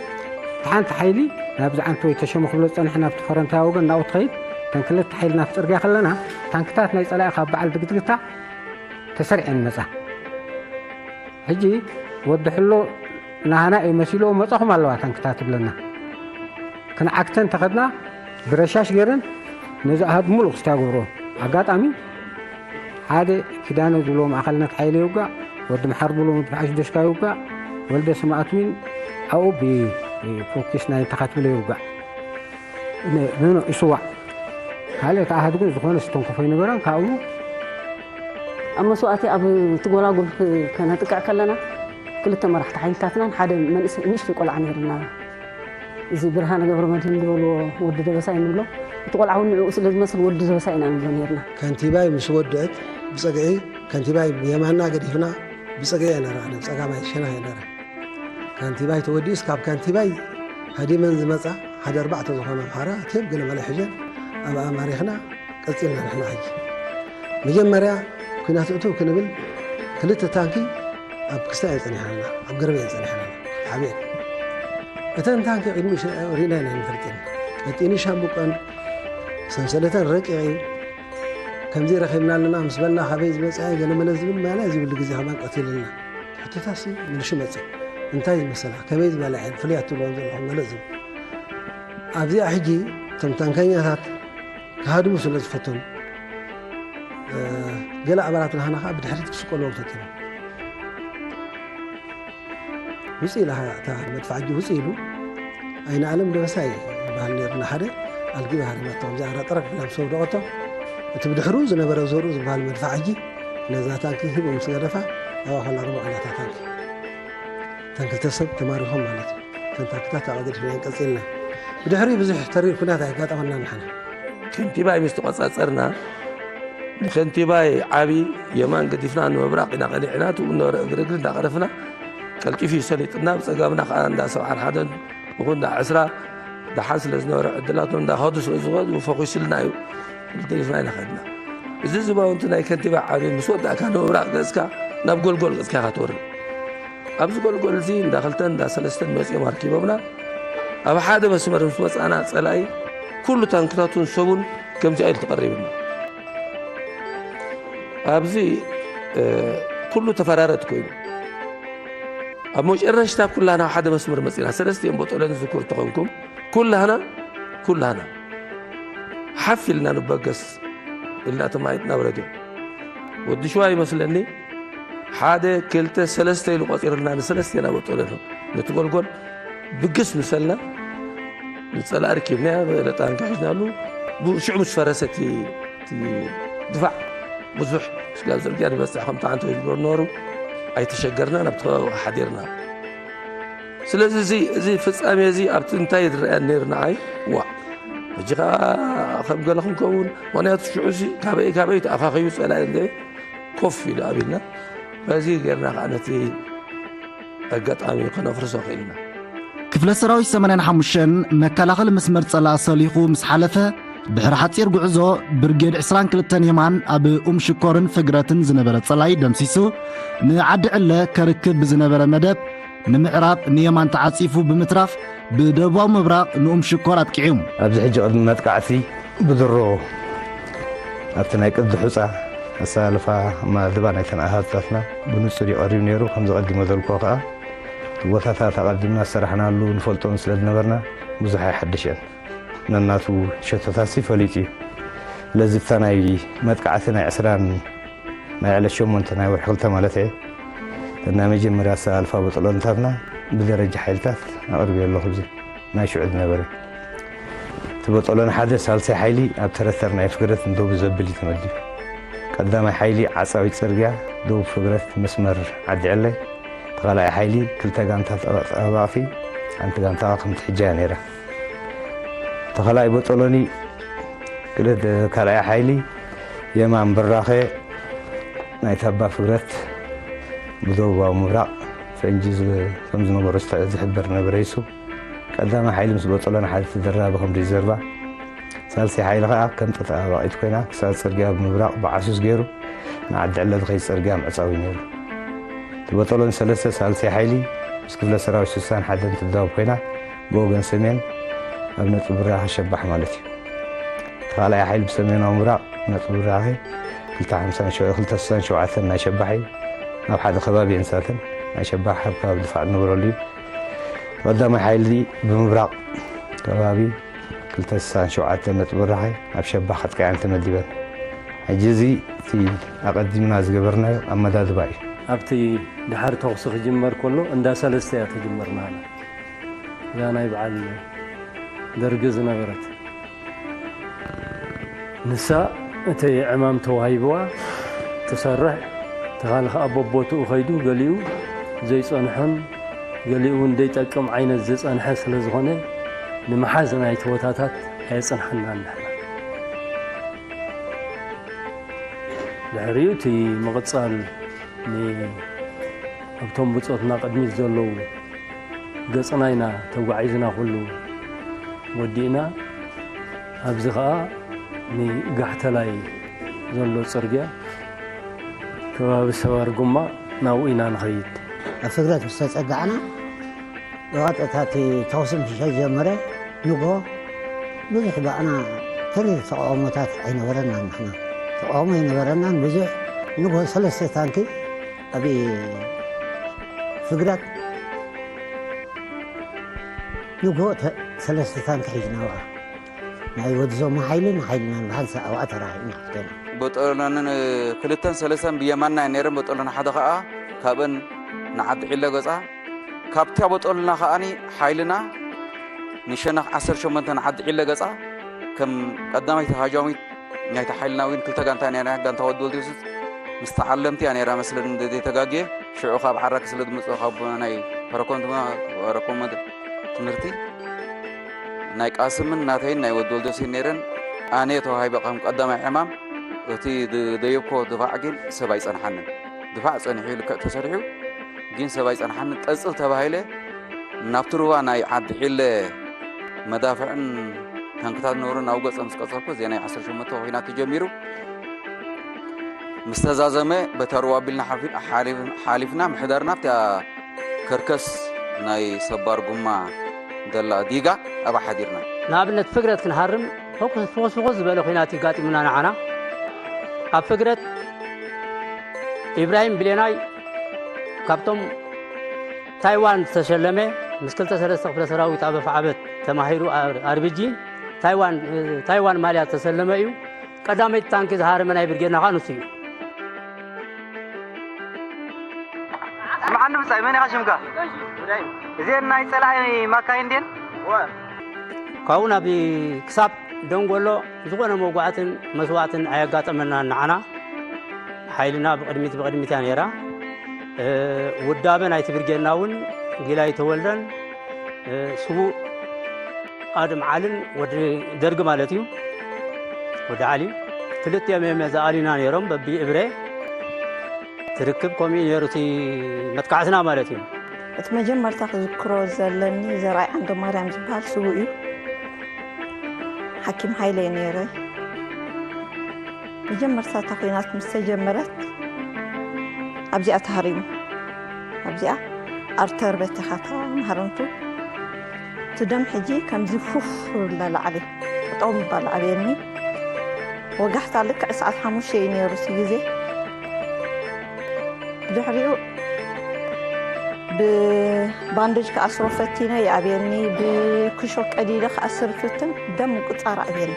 እቲ ሓንቲ ሓይሊ ናብዚ ዓንተወይ ተሸሞ ክብሎ ዝጸንሐ ናብቲ ፈረንታዊ ወገን ናብኡ ትኸይድ። እተን ክልተ ሓይሊ ናብቲ ጽርግያ ከለና፣ ታንክታት ናይ ጸላኢ ካብ በዓል ድግድግታ ተሰሪዐን መጻ። ሕጂ ወዲ ሕሎ ናህና እዩ መሲልዎ፣ መጻኹም ኣለዋ ታንክታት ትብለና። ክንዓግተን ተኸድና፣ ብረሻሽ ገይረን ነዚ ኣሃዱ ምሉእ ክስታይ ገብርዎ። ኣጋጣሚ ሓደ ኪዳነ ዝብሎ ማእኸልነት ሓይሊ ይውጋእ፣ ወዲ መሓር ዝብሎ መድፍዓሽ ደሽካ ይውጋእ፣ ወልደ ሰማእት እውን ኣብኡ ብኮኪስ ናይ ተኻትብሎ ይውጋእ። ነ-፣ ነ-፣ ነ-፣ ይስዋዕ። ካልእ እቲ ኣሃዱ ግን ዝኾነ ዝተንኮፎ ኣይነበረን። ካብኡ ኣብ መስዋእቲ ኣብ ትጎላጉል ክ-፣ ከነጥቅዕ ከለና፣ ክልተ መራሕቲ ሓይልታትናን ሓደ መንእሰይ ንእሽተይ ቆልዓ ነይርና። እዚ ብርሃነ ገብረ መድህን ዝበልዎ ወዲ ደበሳይ ንብሎ፣ እቲ ቆልዓ እውን ንዕኡ ስለ ዝመስል ወዲ ደበሳይ ኢና ንብሎ ነይርና። ከንቲባይ ምስ ወድአት ብጸግዒ፣ ከንቲባይ ብየማና ገዲፍና ብጸግዒ እየ ነራ፣ ኣነ ብጸጋማይ ሸነኽ እየ ነራ። ከንቲባይ ተወዲኡስ ካብ ከንቲባይ ሃዲመን ዝመጻ ሓደ ኣርባዕተ ዝኾና ኣምሓራ ቴፕ ገለ መለ ሒዘን ኣብኣ ማሪኽና ቀጺልና ንሕና ሕጂ። መጀመርያ ኲናት እትው ክንብል ክልተ ታንኪ ኣብ ክስታይ እየን ጸኒሓና፣ ኣብ ገረብ እየን ጸኒሓና። ሓብኤን እተን ታንኪ ቅድሚ ሽ-፣ ርኢናየን ኣይንፈልጥን። ቀጢኒ ሻምብቆን ሰንሰለተን ረቂቕ እዩ። ከምዚ ረኺብና ኣለና ምስ በልና ካበይ ዝመጽኣ ገለ መለ ዝብል ማለ ዝብሉ ግዜ ከማን ቀቲሉና። ሕቶታሲ ምልሹ መጽእ። እንታይ ዝመሰላ? ከመይ ዝበላ እየን? ፍሉያት ትብልዎም ዘለኹም ገለ ዝብል። ኣብዚኣ ሕጂ እቶም ታንከኛታት ክሃድሙ ስለ ዝፈተኑ፣ እ፣ ገለ ኣባላት ናህና ከኣ ብድሕሪት ክስቀልዎም ፈቲኖም። ውጽእ ኢላ እታ መድፍዓ ሕጂ ውጽእ ኢሉ፣ ኣይነ ኣለም ደበሳይ ይበሃል ነይሩ፣ ንሓደ ኣልጊ ባህሪ መጥቶም፣ እዚኣ ረጥረግ ኢላ ምስ ወደቐቶ፣ እቲ ብድሕሩ ዝነበረ ዘርኡ ዝበሃል መድፍዓ ሕጂ ነዛ ታንኪ ሂቡ ምስ ገደፋ፣ ኣብኣ ከላ ርሙቕ ኢላ እታ ታንኪ። እተን ክልተ ሰብ ተማሪኾም ማለት እዩ። እተን ታንክታት ተቐዲድናየን ቀጺልና። ብድሕሪኡ ብዙሕ ተሪር ኲናት ኣየጋጠመናን ንሓና። ከንቲባይ ምስ ተቖጻጸርና፣ ንከንቲባይ ዓቢ የማን ገዲፍና ንምብራቕ ኢና ቀኒዕና፣ እትኡ ዝነበረ እግሪ እግሪ እንዳቐረፍና፣ ቀልጢፉ እዩ ሰሊጥና። ብጸጋምና ከኣ እንዳ ሰብዓን ሓደን ይኹን እንዳ ዕስራ ደሓን ስለ ዝነበረ፣ ዕድላቶም እንዳኸዱ ስለ ዝኸዱ፣ ፈኺስልና እዩ ገዲፍና ኢና ከድና። እዚ ዝባውንቲ ናይ ከንቲባ ዓቢ ምስ ወዳእካ፣ ንምብራቕ ገጽካ ናብ ጎልጎል ገጽካ ኢኻ ትወርድ። ኣብዚ ጎልጎል እዚ እንዳ ክልተን እንዳ ሰለስተን መጺኦም ኣርኪቦምና። ኣብ ሓደ መስመር ምስ መጻና፣ ጸላኢ ኩሉ ታንክታቱን ሰቡን ከምዚኣ ኢሉ ተቐሪብና። ኣብዚ፣ እ፣ ኩሉ ተፈራረድ ኮይኑ፣ ኣብ መጨረሽታ ኩላህና ኣብ ሓደ መስመር መጺና። ሰለስቲኦም ቦጦለን ዝዝክሩ ተኾንኩም፣ ኩላህና፣ ኩላህና ሓፍ ኢልና ንበገስ ኢልና ተማሂጥና ኣብ ረድዮ። ወዲ ሽዋ ይመስለኒ፣ ሓደ፣ ክልተ፣ ሰለስተ ኢሉ ቆጺሩልና፣ ንሰለስቴና ቦጦለን ነቲ ጎልጎል ብግስ ምሰልና፣ ንጸላኢ ርኪብናያ፣ በለጣ እንካ ሒዝናሉ፣ ብኡ ሽዑ ምስ ፈረሰ እቲ፣ እቲ ድፋዕ ብዙሕ ስጋብ ጽርግያ ንበጽሕ ከምቲ ዓንተወይ ዝብሎ ነበሩ፣ ኣይተሸገርናን፣ ኣብቲ ከባቢ ሓዲርና። ስለዚ እዚ፣ እዚ ፍጻሜ እዚ ኣብቲ እንታይ ዝረኣየኒ ነይሩ ንዓይ፣ ዋ፣ ሕጂ ኸኣ ከም ገለ ክንከውን፣ ምኽንያቱ ሽዑ እዚ ካበይ ካበይ ተኣኻኺቡ ጸላኢ እንደ ኮፍ ኢሉ ኣቢልና፣ በዚ ጌርና ኸኣ ነቲ ኣጋጣሚ ከነፍርሶ ክኢልና። ክፍለ ሰራዊት ሰማንያን ሓሙሽተን መከላኸሊ መስመር ጸላኢ ሰሊኹ ምስ ሓለፈ፣ ድሕሪ ሓጺር ጉዕዞ ብርጌድ ዕስራን ክልተን የማን ኣብ ኡም ሽኮርን ፍግረትን ዝነበረ ጸላኢ ደምሲሱ፣ ንዓዲ ዕለ ከርክብ ብዝነበረ መደብ ንምዕራብ ንየማን ተዓጺፉ ብምትራፍ፣ ብደቡባዊ ምብራቕ ንኡም ሽኮር ኣጥቂዑ። ኣብዚ ሕጂ ቅድሚ መጥቃዕቲ ብድሮ ኣብቲ ናይ ቅዲ ሑጻ ኣሰላልፋ ኣመዳድባ ናይተን ኣሃዱታትና ብንጹር እዩ ቀሪቡ ነይሩ። ከምዚ ቀዲመ ዘልክዎ ከኣ፣ እቲ ቦታታት ኣቐዲምና ዝሰራሕናሉ ንፈልጦን ስለ ዝነበርና፣ ብዙሕ ኣይሓድሸን። ነናቱ ሸቶታሲ ፈሊጡ እዩ። ስለዚ፣ እታ ናይ መጥቃዕቲ ናይ ዕስራን ናይ ዕለት ሸሞንተ ናይ ወርሒ ክልተ ማለት እየ፣ እተን ናይ መጀመርያ ኣሰላልፋ በጠሎንታትና ብደረጃ ሓይልታት ኣቕርብዮ ኣለኹ። እዚ ናይ ሽዑ ዝነበረ፣ እቲ በጠሎን ሓደ ሳልሳይ ሓይሊ ኣብ ተረተር ናይ ፍግረት ንደቡብ ዘብል እዩ ተመዲቡ። ቀዳማይ ሓይሊ ዓጻዊት ጽርግያ ደቡብ ፍግረት መስመር ዓዲ ዕለ፣ እቲ ካልኣይ ሓይሊ ክልተ ጋንታ ተጣባቕቲ ኣንቲ ጋንታ ከምቲ ሕጂ እያ ነይራ። ተኸላይ ቦጦሎኒ ክልተ ካልኣይ ሓይሊ የማን ብራኸ ናይ ታባ ፍግረት ብደቡባዊ ምብራቕ ፈንጂ ዝ-፣ ከም ዝነበሮ ዝተ-፣ ዝሕበር ነበረ ይሱ። ቀዳማይ ሓይሊ ምስ ቦጦሎኒ ሓደ ተደራቢ ከም ሪዘርቫ፣ ሳልሳይ ሓይሊ ከኣ ከም ተጣባባቒት ኮይና ክሳብ ጽርግያ ብምብራቕ ብዓሱስ ገይሩ ንዓዲ ዕለ ዝኸይድ ጽርግያ ምዕጻው እዩ ነይሩ። እቲ ቦጦሎኒ ሰለስተ ሳልሳይ ሓይሊ ምስ ክፍለ ሰራዊት ስሳን ሓደን ትዳወብ ኮይና ብወገን ሰሜን ኣብ ነጥቢ ብራኸ ሸባሕ ማለት እዩ። እቲ ካልኣይ ሓይሊ ብሰሜናዊ ምብራቕ ነጥቢ ብራኸ ክልተ ሓምሳን ሸው-፣ ክልተ ስሳን ሸውዓተን ናይ ሸባሕ እዩ። ኣብ ሓደ ከባቢ እየን ንሳተን ናይ ሸባሕ ኣብ ከባቢ ድፋዕ ዝነበረሉ እዩ። ቀዳማይ ሓይሊ ብምብራቕ ከባቢ ክልተ ስሳን ሸውዓተን ነጥቢ ብራኸ ኣብ ሸባኽ ከጥቅዓን ተመዲበን። ሕጂ እዚ እቲ ኣቐዲምና ዝገበርናዮ ኣመዳድባ እዩ። ኣብቲ ድሓር ተኹሲ ክጅመር ከሎ እንዳ ሰለስተ እያ ትጅመር ናህና። እዛ ናይ በዓል ደርጊ ዝነበረት። ንሳ እቲ ዕማም ተዋሂብዋ ትሰርሕ፣ ተኻሊ ከኣ በቦትኡ ኸይዱ ገሊኡ ዘይጸንሖን ገሊኡ እውን ዘይጠቅም ዓይነት ዝጸንሐ ስለ ዝኾነ ንምሓዝ ናይቲ ቦታታት ኣየጽንሓናን ንሕና። ድሕሪኡ እቲ ምቕጻል ን-፣ ኣብቶም ብጾትና ቅድሚት ዘለዉ ገጽና ኢና ተጓዒዝና ኩሉ ወዲእና። ኣብዚ ኸኣ ንጋሕተላይ ዘሎ ጽርግያ ከባቢ ሰባር ጉማ ናብኡ ኢና ንኸይድ። ኣብ ፍግረት ምስ ተጸጋዕና ብቐጥታ እቲ ተኹሲ ምስ ጀመረ ንግሆ ብዙሕ ባዕና ተሪር ተቃውሞታት ኣይነበረናን። ንሕና ተቃውሞ ኣይነበረናን ብዙሕ። ንግሆ ሰለስተ ታንኪ ኣብ ፍግራት ንግሆ ተ-፣ ሰለስተ ታንኪ ሒዝና ኣብኣ ናይ ወዲ ዞማ ሓይልን ሓይልናን ብሓንሳእ ኣብኣ ተራኺብና ሓፍተና። በጦሎንን ክልተን ሰለስተን ብየማንና እየን ነይረን። በጦሎን ሓደ ኸኣ ካብአን ንዓዲ ዒለ ገጻ፣ ካብታ በጦሎና ኸኣኒ ሓይልና ንሸነኽ ዓሰርተ ሸሞንተ ንዓዲ ዒለ ገጻ ከም ቀዳማይቲ ሃጃሚት ናይቲ ሓይልና እውን ክልተ ጋንታ ነይራ። ጋንታ ወዲ ወልደየሱስ ምስ ተዓለምቲ እያ ነይራ መስለኒ እንደ ዘይተጋግየ። ሽዑ ካብ ዓራኪ ስለ ዝመጽኡ ካብ ናይ ፓራኮም ድማ ፓራኮም ትምህርቲ ናይ ቃስምን ናተይን ናይ ወዲ ወልደየሱስን ነይረን። ኣነ ተዋሂበ ከም ቀዳማይ ዕማም። እቲ ድ-፣ ደየብኮ ድፋዕ ግን ሰብ ኣይጸንሓንን። ድፋዕ ጸኒሑ ልክዕ ተሰሪሑ ግን ሰብ ኣይጸንሓንን። ቀጽል ተባሂለ ናብቲ ሩባ ናይ ዓዲ ዒለ መዳፍዕን ታንክታት ነበሩ ናብ ገጸ ምስ ቀጸልኩ እዚኣ ናይ ዓሰርተ ሸሞንተ ኹናት ተጀሚሩ። ምስ ተዛዘመ በታ ሩባ ኣቢልና ሓፊ-፣ ሓሊፍ-፣ ሓሊፍና ምሕዳርና ኣብታ ከርከስ ናይ ሰባር ጉማ ደላ ዲጋ ኣብኣ ሓዲርና። ንኣብነት ፍግረት ክንሃርም ፍኹስ ፍኹስ ዝበለ ኹናት ይጋጢሙና ንዓና። ኣብ ፍግረት ኢብራሂም ብሌናይ ካብቶም ታይዋን ዝተሸለመ ምስ ክልተ ሰለስተ ክፍለ ሰራዊት ኣብ ኣፍዓበት ተማሂሩ ኣር-፣ ኣርቢጂ ታይዋን፣ ታይዋን ማልያ ዝተሸለመ እዩ። ቀዳመይቲ ታንኪ ዝሃረመ ናይ ብርጌድና ኸዓ ንሱ እዩ። ስምዓኒ ብጻይ፣ መን ኢኻ ሽምካ? እዚአን ናይ ጸላኢ ማካይን ድየን? ካብኡ ናብ ክሳብ ደንጎሎ ዝኾነ መውጋዕትን መስዋእትን ኣየጋጠመናን ንዓና። ሓይልና ብቕድሚት ብቕድሚት እያ ነይራ። እ፣ ውዳበ ናይቲ ብርጌድና እውን ጊላይ ተወልደን፣ እ፣ ስዉእ ኣድም ዓልን ወዲ ደርጊ ማለት እዩ። ወዲ ዓሊ ክልቲኦም እዮም ዘኣልዩና ነይሮም በቢ እብረ ትርክብ ከምኡ እዩ ነይሩ እቲ መጥቃዕትና ማለት እዩ። እቲ መጀመርታ ክዝክሮ ዘለኒ ዘርኣይ ዓንደ ማርያም ዝበሃል ስዉእ እዩ። ሓኪም ሓይለ እዩ ነይረ። መጀመርታ እታ ኹናት ምስ ተጀመረት ኣብዚኣ ተሃሪሙ። ኣብዚኣ ኣርተር በቲኻታ ማህረምቱ እቲ ደም ሕጂ ከምዚ ፉፍ ይብል ንላዕሊ ጠጠው ምባል ኣብየኒ። ወጋሕታ ልክዕ ሰዓት ሓሙሽተ እዩ ነይሩ እቲ ግዜ። ብድሕሪኡ ብባንደጅ ክኣስሮ ፈቲነ ይኣብየኒ፣ ብክሾ ቀዲደ ክኣስር ይፍትን ደም ምቁጻር ኣብየኒ።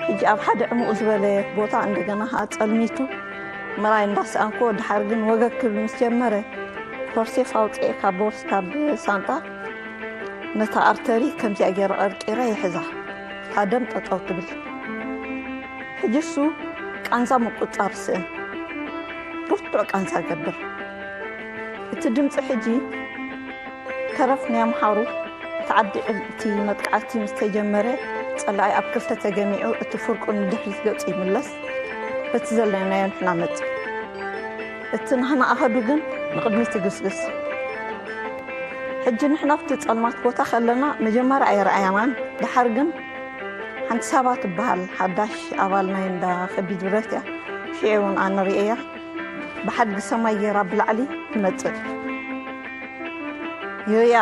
ሕጂ ኣብ ሓደ ዕሙቕ ዝበለ ቦታ እንደገና ከኣ ጸልሚቱ ምርኣይ እንዳሰኣንክዎ፣ ድሓር ግን ወገግ ክብል ምስ ጀመረ፣ ኮርሴፍ ኣውጺኤ ካብ ቦርስ፣ ካብ ሳንጣ፣ ነታ ኣርተሪ ከምዚኣ ገይረ ቀርቂረ ይሕዛ። እታ ደም ጠጠው ትብል። ሕጂ እሱ ቃንዛ ምቁጻር ስእን። ብርቱዕ ቃንዛ ገብር። እቲ ድምጺ ሕጂ ተረፍ ናይ ኣምሓሩ፣ እቲ ዓዲ እቲ መጥቃዕቲ ምስ ተጀመረ፣ ጸላኢ ኣብ ክልተ ተገሚዑ፣ እቲ ፍርቁ ንድሕሪት ገጹ ይምለስ፣ በቲ ዘለናዮ ንሕና መጽእ። እቲ ንሕና ኣኸዱ ግን ንቕድሚት ትግስግስ። ሕጂ ንሕና ኣብቲ ጸልማት ቦታ ከለና፣ መጀመርያ ኣይረኣያናን። ደሓር ግን ሓንቲ ሳባ ትበሃል ሓዳሽ ኣባል ናይ እንዳ ከቢድ ብረት እያ። ሽዑ እውን ኣነ ርእየያ። ብሓድጊ ሰማይ ገይራ ብላዕሊ ትመጽእ። ዮያ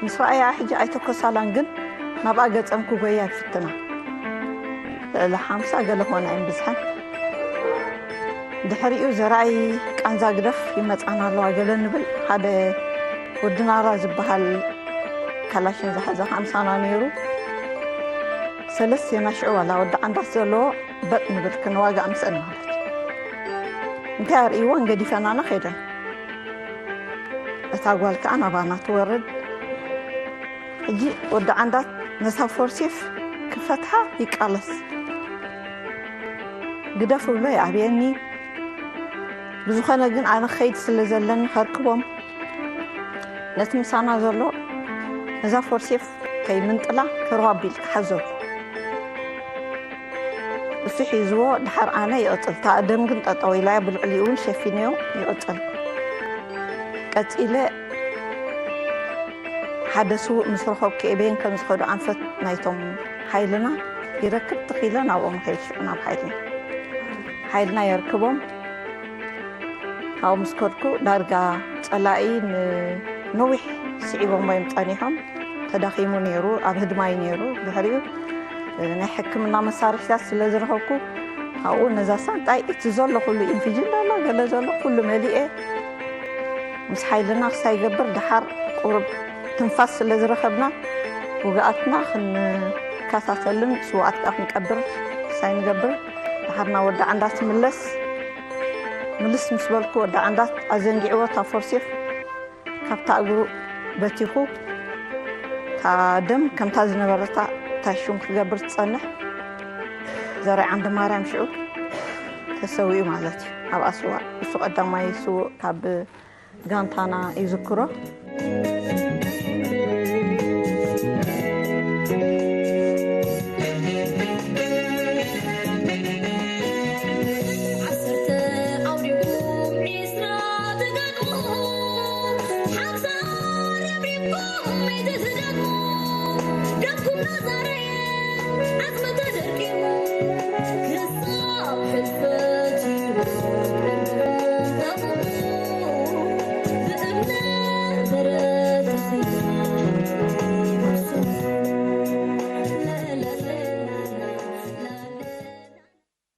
ምስ ረኣያ ሕጂ ኣይተኮሳላን፣ ግን ናብኣ ገጸን ክጎያ ይፍትና። ልዕሊ ሓምሳ ገለ ክኾና እየን ብዝሐን። ድሕሪኡ ዘርኣይ ቃንዛ ግደፍ ይመጻና ኣለዋ ገለ ንብል። ሓደ ወዲ ናራ ዝበሃል ካላሽን ዝሓዘ ሓምሳና ነይሩ። ሰለስቴና ሽዑ ዋላ ወዲ ዓንዳት ዘለዎ በጥ ንብል ክንዋጋእ ምስአን ማለት እዩ። እንታይ ኣርእይወን ገዲፈናና ከይደን። እታ ጓል ከኣ ናባና ትወርድ። ሕጂ ወዲ ዓንዳት ነታ ፎርሴፍ ክፈትሓ ይቃለስ። ግደፍ ብሎ ይኣብየኒ። ብዝኾነ ግን ኣነ ክኸይድ ስለ ዘለኒ ከርክቦም ነቲ ምሳና ዘሎ ነዛ ፎርሴፍ ከይምንጥላ ከርዋ ኣቢል ክሓዞ። እሱ ሒዝዎ ድሓር ኣነ ይቕጽል። እታ ደም ግን ጠጠው ኢላ እያ፣ ብልዕሊኡ እውን ሸፊነዮ ይቕጽል። ቀጺለ ሓደ ስዉእ ምስ ረኸብኩ እየ በየን ከም ዝኸዱ ኣንፈት ናይቶም ሓይልና ይረክብ ትኺለ ናብኦም ኸይድ ሽዑ ናብ ሓይልና። ሓይልና የርክቦም። ኣብኡ ምስ ከድኩ ዳርጋ ጸላኢ ንነዊሕ ስዒቦም እዮም ጸኒሖም። ተዳኺሙ ነይሩ፣ ኣብ ህድማይ ነይሩ። ድሕሪኡ ናይ ሕክምና መሳርሒታት ስለ ዝረኸብኩ ኣብኡ ነዛ ሳንጣይ እቲ ዘሎ ኩሉ ኢንፊጅን ዘሎ ገለ ዘሎ ኩሉ መሊኤ ምስ ሓይልና ክሳይ ገብር ደሓር ቁሩብ ትንፋስ ስለ ዝረኸብና ውግኣትና ክንከታተልን ስውኣት ከኣ ክንቀብር ክሳይ ንገብር ደሓርና ወዲ ዓንዳ ትምለስ። ምልስ ምስ በልኩ ወዲ ዓንዳት ኣዘንጊዕዎ እታ ፎርሴፍ ካብታ እግሩ በቲኹ እታ ደም ከምታ ዝነበረታ እታ ሹም ክገብር ትጸንሕ ዘርኣይ ዓንዲ ማርያም ሽዑ ተሰዊኡ ማለት እዩ። ኣብ ኣስዋ እሱ ቀዳማይ ስዉእ ካብ ጋንታና ይዝክሮ።